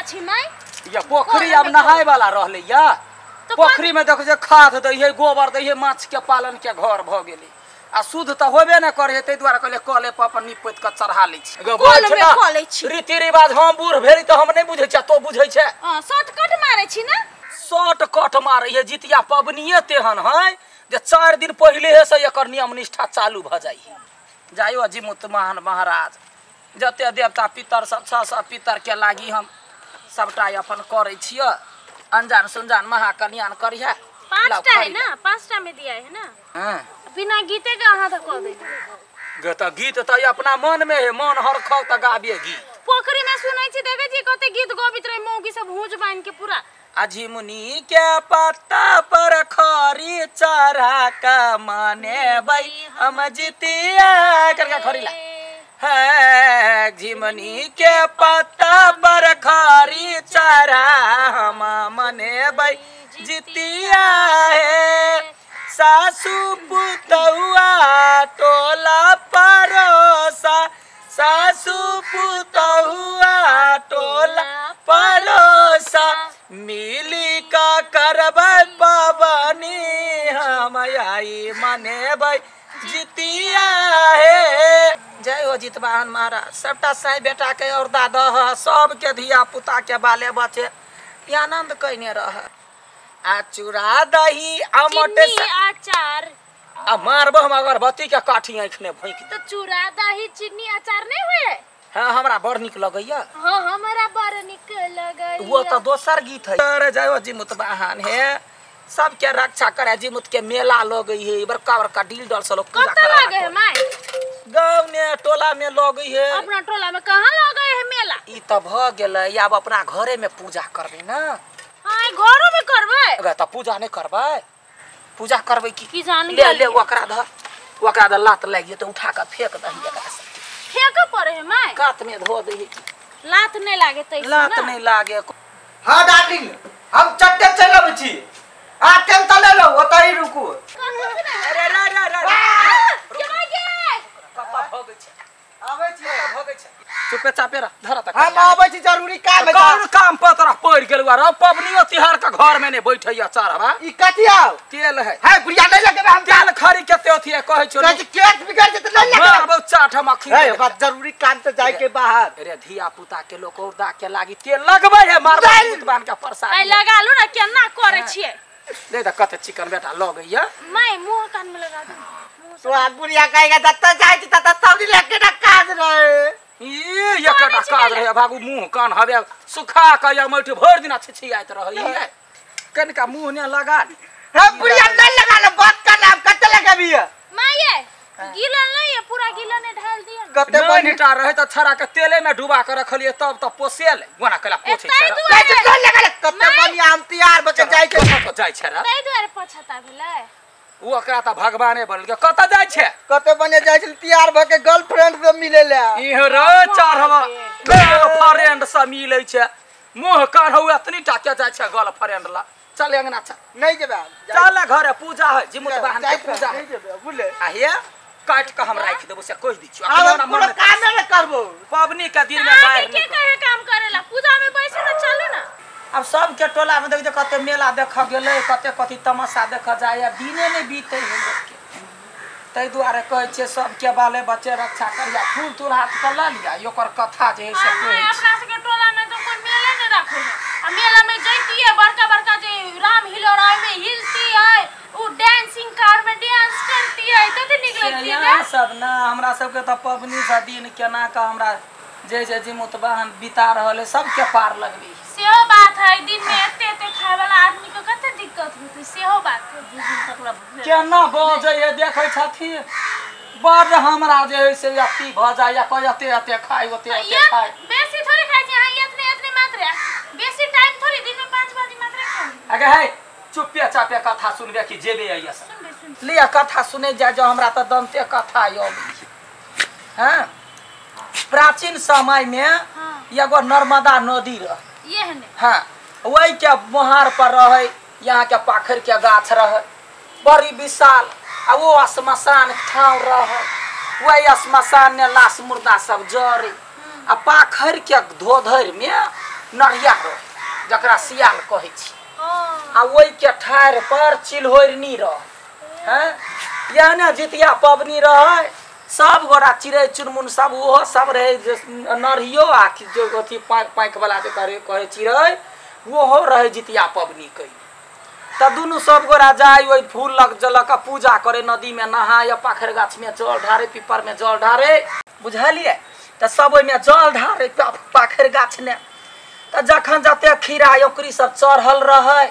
जितिया छी माई या पोखरी अब नहाय वाला रहले या पोखरी में देखो जे खाद दै है गोबर दै है माछ के पालन के घर भ गेलै आ शुद्ध त होबे न करे तै दुआरे कहले कले पर अपन नीप पोति के चढ़ा लै छी कल में क लै छी रीति रिवाज हम बूढ़ भेली त हम नै बुझै छी तो बुझै छै हां शॉर्टकट मारै छी ना शॉर्टकट मारै है जितिया पबनिये तेहन है जे 4 दिन पहिले से एकर नियम निष्ठा चालू भ जाइ है जाइयो जिमुत महान महाराज जते देवता पितर सब छ सब पितर के लागी हम सबटा अपन करै छियै अनजान सुनजान महाकल्याण करिहे 5टा है ना 5टा में दिया है ना हां बिना गीते के अहाँ त कह दे गे त गीत त अपना मन में है मन हरखौ त गाबिए गीत पोखरी में सुनै छी देखै छी कते गीत गबित रहे मौगी सब हुज बांध के पूरा अझिमुनी के पत्ता पर खरी चढ़ा के मनेबै हम जितिया करके खरी ला है झिमनी के पत्ता पर खरी चढ़ा हम मनेबै जितिया है सासू पुतौआ टोला परोसा सासू पुतौआ टोला परोसा मिली का करबै पबनी हम आई मनेबै जितिया हे जय हो जितवाहन महाराज सबटा साई बेटा के और दादा सबके धिया पुता के बाले बच्चे आनंद कइने रह आ चूड़ा दही आमट अचार आ मारबो हम अगरबत्ती के काठी आँख में भोंक तो चूड़ा दही चीनी अचार नहीं होए हां हमरा बड़ निक लगैया हां हमरा बड़ निक लगैया वो तो दोसर गीत है अरे जय हो जिमुतवाहन हे सबके रक्षा करे जिमुत के मेला लगै है बड़का बड़का डील डल से लोग पूजा कत करे लगे है माई गांव में टोला में लगै है अपना टोला में कहां लगे है मेला ई त भ गेलै आब अपना घरे में पूजा करबै ना हां घरो में करबै अगर त पूजा नहीं करबै पूजा करबै की जान ले ले ओकरा ध लात लागि जेतै उठा के फेंक दही एकरा सब फेंक पड़े है माई कात में धो दही लात नहीं लागे तै लात नहीं लागे हां डार्लिंग हम चट्टे चल अबै छी आ टेंशन ले लो ओतै रुकू अरे रे रे रे के भाई के कत्ता भगै छै आबै छी भगै छै चुपे चापे रह धर तक हम आबै छी जरूरी काम है कौन काम पर तोरा पड़ गेल रे पबनियो तिहार के घर में नहीं बैठैया चढ़वा ई कथी आउ तेल है है बुढ़िया नहीं लगेबे हम तेल खरी के ते अथी कहै छौ कहै छी केस बिगड़ जेतै नहीं लगेबे मारबौ चाठ हम अखी है बात जरूरी काम से जाय के बाहर अरे धिया पुता के लोग औरदा के लागी तेल लगबै है मारबौ भगवान के प्रसाद आई लगा लू ना केना करै छियै दे त कते चिकन बेटा लगैया माई मुंह कान में लगा दे तो आ बुढ़िया कहेगा जत्ता जाय छी तत्ता सब लेके ना काज रहे ई एकटा काज रहे भागू मुंह कान हवे सुखा के या मटि भरि दिना छिछियाइत रहै कनिका मुंह ने लगा हे बुढ़िया नहीं लगा ले बात कर ले कते लगेबी माई गीला नहीं है पूरा गीला ने ढाल दिया कते बनिटा रहे त छड़ा के तेले में डुबा के रखलिए तब त पोसेल गोना कला पोछै छै नहीं लगा ले कते बनिया हम तैयार बके जाय के जाय छै रे तै दुआरे पछता भेलै उ ओकरा त भगवाने बनल कत जाय छै कते बने जाय छै तैयार भ के गर्लफ्रेंड से मिले ले इह रे चढ़वा गर्लफ्रेंड से मिलै छै मुंह काढ़ौ एतनी टा के जाय छै गर्लफ्रेंड ला चल अंगना चल नहीं जेबे चल घरे पूजा है जिमुत वाहन के पूजा नहीं जेबे बुझले आ हे काट के हम राख देबो से कह दी छियो अपना मन काम नहीं करबो पबनी के दिन में बाहर के कहे काम करेला पूजा में बैसे ना चलू ना अब सब के टोला में देख कते मेला देख गेलै कते कथी तमाशा देख जाय दिने नहीं बीते है लोग के तै दुआरे कहै छियै सबके बाले बच्चे रक्षा करिया फूल तूल हाथ पर ल लिया ओकर कथा जे है से कहै छै अपना सबके टोला में तो कोई मेले नहीं रखे है आ मेला में जैती है बड़का बड़का जे राम हिलोरा में हिलती है उ डांसिंग कार में डांस करती है तते निक लगती है ना सब ना हमरा सबके त पबनी सा दिन केना का हमरा जे जे जिमुतवाहन बिता रहल है सबके पार लगबी सेहो बात है दिन में एते एते खाय वाला आदमी के कते दिक्कत होतै सेहो बात है दू दिन तक ला केना बजै है देखै छथिन बड़ हमरा जे है से अति भ जाय या कह एते एते खाय ओते एते खाय बेसी थोड़ी खाय छी हां एतने एतने मात्र बेसी टाइम थोड़ी दिन में 5 बजे मात्र खाय अगे है चुपे चापे कथा सुनबे कि जेबे आइया सुनबे सुनबे लिया कथा सुने जा जो हमरा त दमते कथा अबै हां प्राचीन समय में एगो नर्मदा नदी रहे ये है ने हाँ वही के मोहार पर रहे यहाँ के पाखर के गाछ रहे बड़ी विशाल आ वो श्मशान ठाव रहे वही श्मशान ने लाश मुर्दा सब जरे आ पाखर के धोधर में नरिया रहे जकरा सियाल कहै छी आ ओहि के ठाढ़ पर चिल्होरनी रहे हैं यानी जितिया पबनी रहे सब गोरा चिड़ै चुनमुन सब ओहो सब रहे जे नरियो आ जो अथी पाँख वाला जे करे चिड़ै ओहो रहे जितिया पबनी कई त दुनू सब गोरा जाय ओहि फूल लग जलक पूजा करे नदी में नहाय पाखर गाछ में जल ढारे पीपर में जल ढारे बुझलिए त सब ओहि में जल ढारे पाखर गाछ ने त जखन जते खीरा ओकरी सब चढ़ल रहे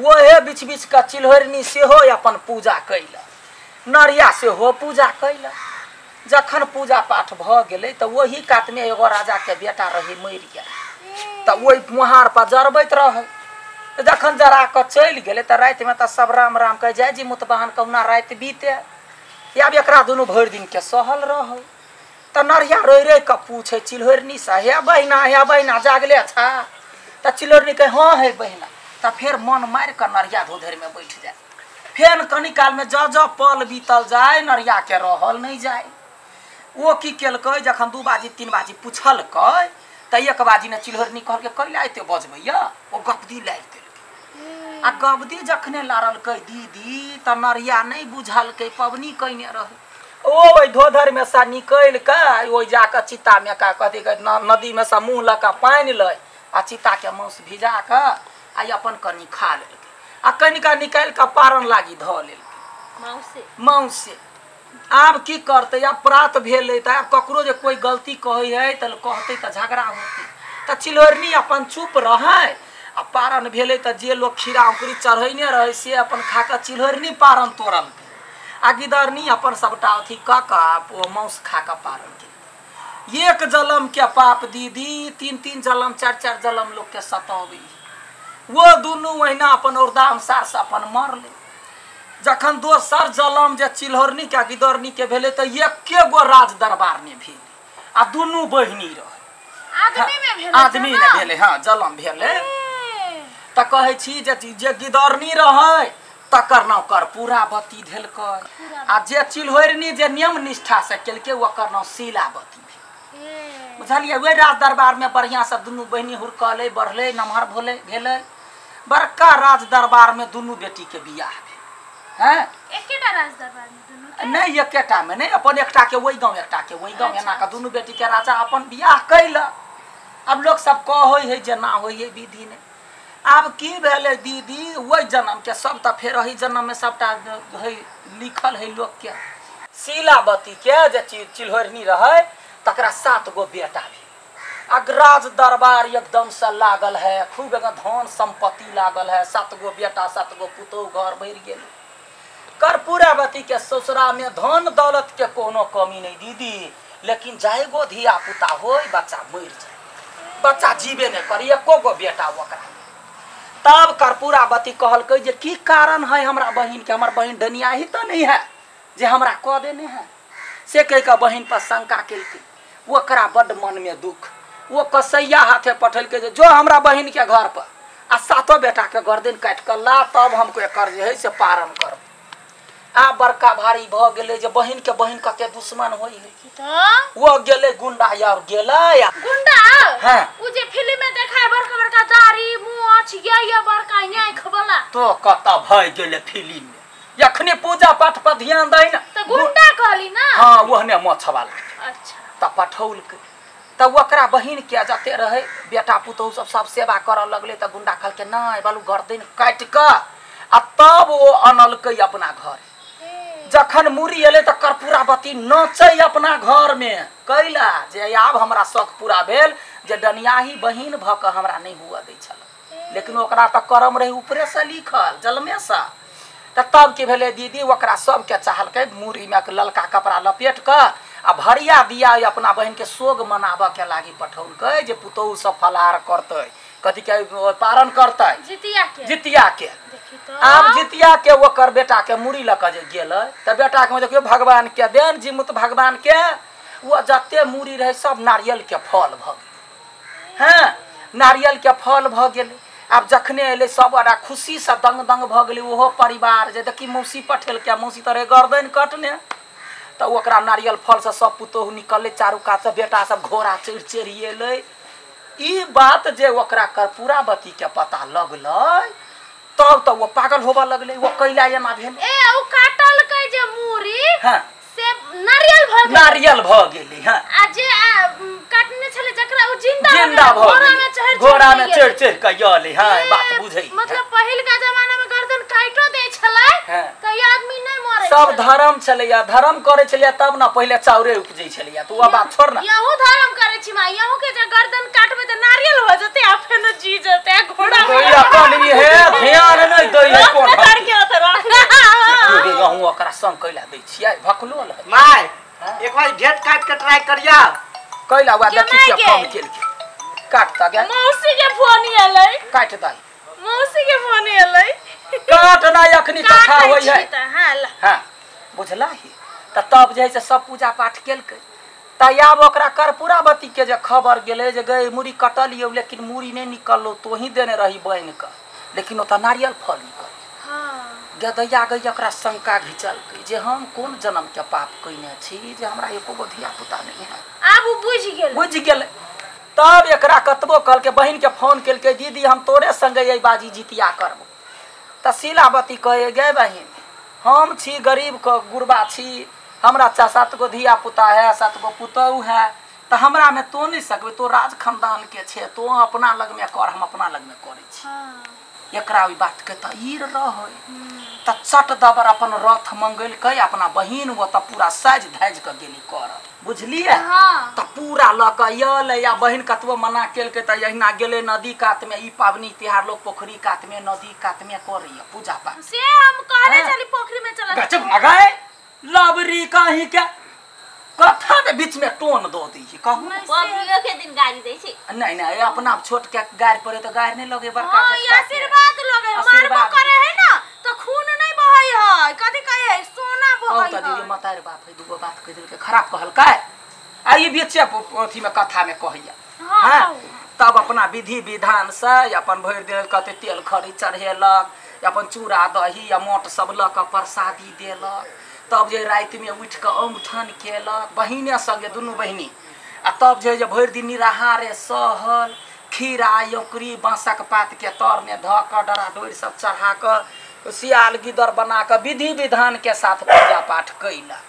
ओहे बीच बीच का चिल्होरनी सेहो अपन पूजा कैलक नरिया सेहो पूजा कैलक। जखन पूजा पाठ भ गेलै त ओही कात में एगो राजा के बेटा रहे मरि गेल त ओहि मुहार पर जरबैत रहे। जखन जरा कऽ चलि गेलै त राति में त सब राम राम कह जाय जी मुतबाहन कहुना राति बीते आब एकरा दुनू भरि दिन के सहल रहै। त नरिया रोइ रोइ कऽ पूछे चिल्होरनी से हे बहिना जागले छा त चिल्होरनी कहे हाँ हे बहिना। त फेर मन मारि कऽ नरिया धोधरि में बैठ जाय। फेर कनी काल में ज ज पल बीतल जाय नरिया के रहल नहीं जाय। ओ की केलकै जखन 2 बाजी 3 बाजी पुछलकै त 1 बाजी ने चिल्होरनी कहलकै कैला एते बजबैया ओ गपदी लागि देलकै आ गपदी जखने लारलकै दीदी त नरिया नहीं बुझलकै पबनी कइने रहे ओ ओहि धोधर में सा निकलि कऽ ओहि जाकऽ चिता में का कथी कहै नदी में सा मुँह लऽ कऽ पानि लै आ चिता के मांस भिजा कऽ आ अपन कनी खा लेलकै आ कनिका निकालि कऽ पारन लागी धऽ लेलकै माउसे। आब की करतै आब प्रात भेलै त आब ककरो जे कोई गलती कहै है त कहतै त झगड़ा होतै त चिल्होरनी अपन चुप रहै आ पारन भेलै त जे लोग खीरा औंकुरी चढ़ैने रहै से अपन खा कऽ चिल्होरनी पारन तोड़लकै आ गिदरनी अपन सबटा अथी कऽ कऽ ओ मांस खा कऽ पारन केलकै। एक जलम के पाप दीदी 3-3 जलम 4-4 जलम लोग के सताबै वो दुनू महीना अपन औरदा अनुसार से अपन मरलै। जखन दोसर जलम जे चिल्होरनी के गिदरनी के भेलै त एके गो राज दरबार में भेलै आ दुनू बहिनी रहे आदमी में भेलै हाँ जलम भेलै। त कहै छी जे गिदरनी रहै तकर नाम कर्पूरावती धेलकै आ जे चिल्होरनी जे नियम निष्ठा से केलकै ओकर नाम शीलावती भेल बुझलियै। वही राज दरबार में बढ़िया से दुनू बहिनी हुरकलै बढ़लै नमहर भोले भेलै बड़का राज दरबार में दुनू बेटी के बियाह भेल। हैं एकेटा राज दरबार में दुनू नहीं एकेटा में नहीं अपन एकटा के वही गांव एकटा के वही गांव एना के दुनू बेटी के राजा अपन बियाह कैलक। अब लोग सब कहै है जे ना होइ है विधि ने। आब की भेलै दीदी वही जन्म के सब त फेर ओही जन्म में सबटा है लिखल है लोग के। शीलावती के जे चिल्होरनी रहे तकरा 7 गो बेटा भेल आ राज दरबार एकदम से लागल है खूब एकदम धन संपत्ति लागल है 7 गो बेटा 7 गो पुतोहु घर भरि गेल। कर्पूरावती के ससुरा में धन दौलत के कोनो कमी नहीं दीदी, लेकिन जाए गो धिया पुता हो बच्चा मरि जाए बच्चा जीवे नहीं करे एको गो बेटा ओकरा। तब कर्पूरावती कहलकै जे की कारण है हमरा बहिन के हमर बहिन डनियाही तो नहीं है जे हमरा कह देने है से कह कऽ बहिन पर शंका केलकै। ओकरा बड्ड मन में दुख वो कसैया हाथे पठेलकै जे जो हमरा बहिन के घर पर आ 7 बेटा के गर्दन काटि कऽ ला तब हमको एकर जे है से पारण करब। आ बड़का भारी भ गेलै जे बहिन के बहिन कते दुश्मन होइ है वो गेलै गुंडा यार गेलै गुंडा हां उ जे फिल्म में देखाय बड़का बड़का दाढ़ी मोछ ये बड़का आँख वाला तो कत भय गेलै फिल्म में अखने पूजा पाठ पर ध्यान दै न त गुंडा कहली ना हां ओहने मोछ वाला। अच्छा त पठौलकै त ओकरा बहिन के जते रहे बेटा पुतोहु सब सब सेवा करऽ लगलै त गुंडा कहलकै नै बालू गर्दन काटि कऽ आ तब ओ अनलकै अपना घर। जखन मुरी एलै त कर्पूरावती नचै अपना घर में कैला जे आब हमरा शौक पूरा भेल जे डनियाही बहिन भऽ कऽ हमरा नहीं हुआ दै छल, लेकिन ओकरा त करम रहे ऊपरे से लिखल जलमे से। त तब की भेलै दीदी ओकरा सबके चाहलकै मुरी में ललका कपड़ा लपेट कऽ आ भरिया दिया अपना बहिन के शोग मनाबऽ के लागी पठौलकै जे पुतोहु सब फलाहार करतै कथी के पारण करतै जितिया के। आब जितिया के ओकर बेटा के मुड़ी लऽ कऽ जे गेलै त बेटा के देखियौ भगवान के देन जिमुत भगवान के वो जते मुड़ी रहे सब नारियल के फल भऽ गेलै। हाँ नारियल के फल भऽ गेलै। आब जखने एलै सब बड़ा खुशी से दंग दंग भऽ गेलै ओहो परिवार जे देखी मौसी पठेलकै मौसी तऽ रहे गर्दन कटने त ओकरा नारियल फल से सब पुतोहु निकललै चारू कात से बेटा सब घोड़ा चढ़ि चढ़ि एलै। ई बात जे ओकरा कर्पूरावती के पता लगलै तब तो वो पागल होबा लगलै वो कैला एना भेल ए उ काटलकै जे मूरी हां से नारियल भ गेल नारियल भ गेलै हां आ जे काटने छले जकरा उ जिंदा जिंदा भ गेलै घोड़ा में चढ़ चढ़ के यले हां बात बुझै मतलब पहिलका जमाना में गर्दन काटो दे छलै त आदमी नै मरै सब धर्म छलैया धर्म करै छलैया तब ना पहिले चाउरे उपजै छलैया तो वो बात छोड़ ना यहू धर्म करै छी मां यहू के जे गर्दन काटबै त नारियल हो जतै आ फेन जी जतै घोड़ा गैया कौन हे ध्यान नै दै है कोन के यहू ओकरा संग कैला दै छियै भकलो ल my एक बार ढेट काट के ट्राई करिया कैला वा देखि के फोन केलके काटता गया मौसी के फोन एलै काट दै मौसी के फोन एलै काट ना अखनी कथा होई है हां ल हां बुझला ही त तब जे है से सब पूजा पाठ केलकै त आब ओकरा कर्पूरावती के जे खबर गेलै जे गई मुरी कटलियौ लेकिन मुरी नहीं निकललो तोही देने रही बन के लेकिन ओता नारियल फल निकल हां गदैया गई ओकरा शंका घिचलकै जे हम कोन जन्म के पाप कइने छी जे हमरा एको गो धिया पुता नहीं है आब उ बुझि गेल बुझि गेलै तब एकरा कतबो कहलकै बहिन के फोन केलकै दीदी हम तोरे संगे एहि बाजी जितिया करबो त शीलावती कहे गे बहिन हम छी गरीब के गुरबा छी हमरा 7 गो धिया पुता है 7 गो पुतहु है त हमरा में तो नहीं सकबे तो राज खानदान के छे तो अपना लग में कर हम अपना लग में करै छी एकरा ओहि बात के त ईर रहै त चट दबर अपन रथ मंगेलकै अपना बहिन वो त पूरा साज धाज के गेली कर बुझलियै हां त पूरा ल के अयलै या बहिन कतबो मना केलकै त एहिना गेलै नदी कात में ई पाबनि तिहार लोग पोखरी कात में नदी कात में करैया पूजा पाठ से हम कहले चली पोखरी में चला गजब लगाए लबरी कहीं के कथा में बीच में टोन दो दी कहू पबनियो के दिन गाड़ी दै छै नहीं नहीं अपना छोट के गाड़ पड़े तो गाड़ नहीं लगे बड़का हां ई आशीर्वाद लगे मारबो करे है ना तो खून नहीं बहै है कथि कहे है सोना बहै है त दीदी मतार बाप है दूगो बात कह देलकै खराब कहलकै आ ई बीचे अथी में कथा में कहैया हां तब अपना विधि विधान से अपन भरि देल कते तेल खरी चढ़ेलक अपन चूड़ा दही या मोट सब लऽ कऽ प्रसादी देलक तब जे राति में उठि कऽ औंठन केलक बहिने संगे दुनू बहिनी आ तब जे भरि दिन निराहारे सहल खीरा औकरी बाँसक पात के तर में धऽ कऽ डरा डोरि सब चढ़ा कऽ सियाल गिदर बना कऽ विधि विधान के साथ पूजा पाठ कैलक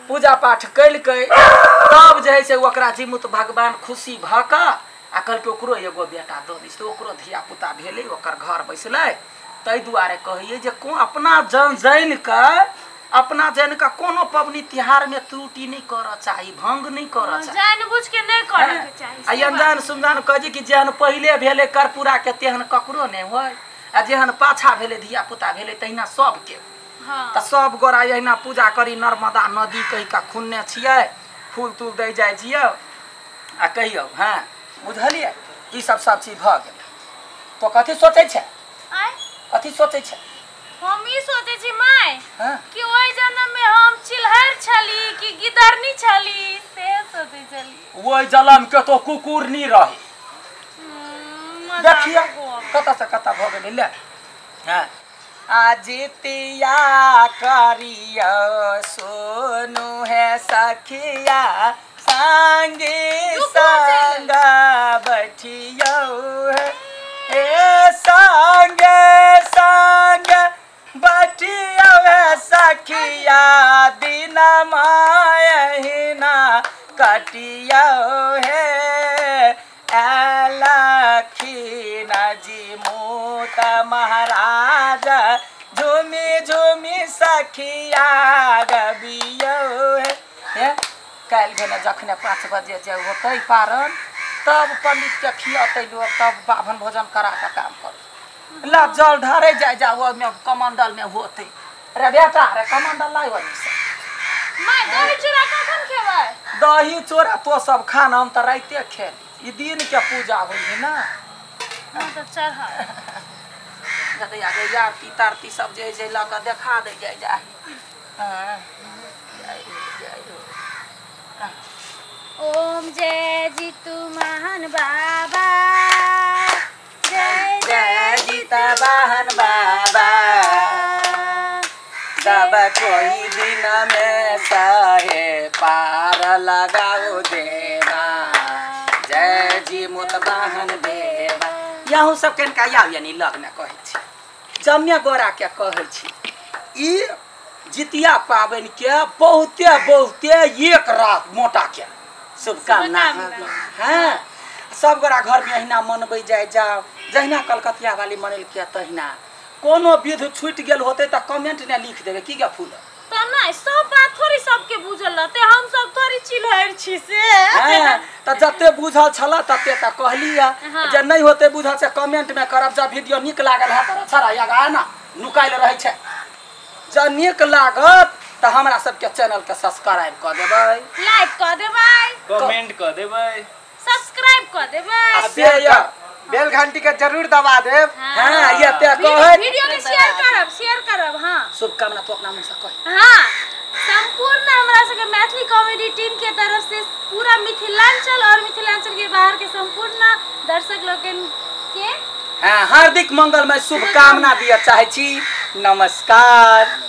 पूजा पाठ केलकै तब जे है से ओकरा जीमूत भगवान खुशी भऽ कऽ आ कहलकै ओकरो एगो बेटा दऽ दै छै ओकरो धिया पुता भेलै ओकर घर बैसलै ताहि दुआरे कहैयै जे को अपना जन जानि कऽ अपना जानि कऽ कोनो पबनी तिहार में त्रुटि नहीं करऽ चाही भंग नहीं करऽ चाही जान बुझ के नहीं करऽ के चाही आ अनजान सुनजान कहै कि जेहन पहिले भेलै कर्पूरा के तेहन ककरो नहि होय आ जेहन पाछा भेलै धिया पुता भेलै तहिना सबके हां त सब गोरा एहिना पूजा करी नर्मदा नदी कहि कऽ खुनने छियै फूल तूल दै जाइ छियै आ कहियौ हां बुझलियै ई सब सब चीज भऽ गेल तो कथी सोचै छै आय कथी सोचै छै हम ई सोचै छी my हां कि ओहि जन्म में हम चिल्हर छली कि गिदरनी छली से सोचै छली ओहि जन्म के तो कुकुरनी रहे देखिए कतऽ से कतऽ भऽ गेलै ले हां आ जितिया करियो सोनू है सखिया संगे संग बैठियो है ए संगे संग बैठियो है सखिया दिन मायहिना कटियो है अलखीन जीमूत महाराज झूमी झूमी सखिया गबियो है काल्हि भेने जखने 5 बजे जे होतै पारन तब पंडित के खियतै लोग तब बाभन भोजन करा के काम कर ला जल ढारे जाय जा ओहिमे कमंडल में होतै रे बेटा रे कमंडल लाइ ओहि से my दही चूड़ा कखन खेबै दही चूड़ा तो सब खाना हम त राइते खेली ई दिन के पूजा होइ है ना हां त चढ़ा गदैया गैया आरती तारती सब जे जे लऽ कऽ देखा दै जाय जा हां ओम जय जीतू महान बाबा जय जय जीता वाहन बाबा सब कोई दिन में सहे पार लगाओ देवा। जय जीमूत वाहन देवा। यहूँ सब कनिका आउ यानी लग्न कहै छी, जम्य गोरा के कहै छी। ई जितिया पाबनि के बहुते बहुते एक रात मोटा के शुभकामना। हाँ, सब गोरा घर में अहिना मनबै जाय जाओ, जहिना कलकतिया वाली मनेलकै तहिना। कोनो विध छूटि गेल होतै तऽ कमेंट ने लिख देबै की गे फूल। तऽ नहि सब बात थोड़ी सबके बुझल रहतै, हम सब थोड़ी चिल्हर छी से। हाँ, तऽ जते बुझल छल तते तऽ कहलियै, जे नहि होतै बुझल से कमेंट में करब। जब वीडियो नीक लागल है तऽ अच्छा आगा ना नुकायल रहै छै, जब नीक लागत तऽ हमरा सबके चैनल के सब्सक्राइब कऽ देबै, लाइक कऽ देबै, कमेंट कऽ देबै, सब्सक्राइब कऽ देबै, शेयर बेल घंटी के जरूर दबा देब। हाँ, ये ते कहै वीडियो के शेयर करब, शेयर करब। हाँ, शुभकामना तो अपना मुंह से कह। हाँ, संपूर्ण हमरा सबके मैथिली कॉमेडी टीम के तरफ से पूरा मिथिलांचल और मिथिलांचल के बाहर के संपूर्ण दर्शक लोगन के हाँ हार्दिक मंगलमय शुभकामना दिया चाहे छी। नमस्कार।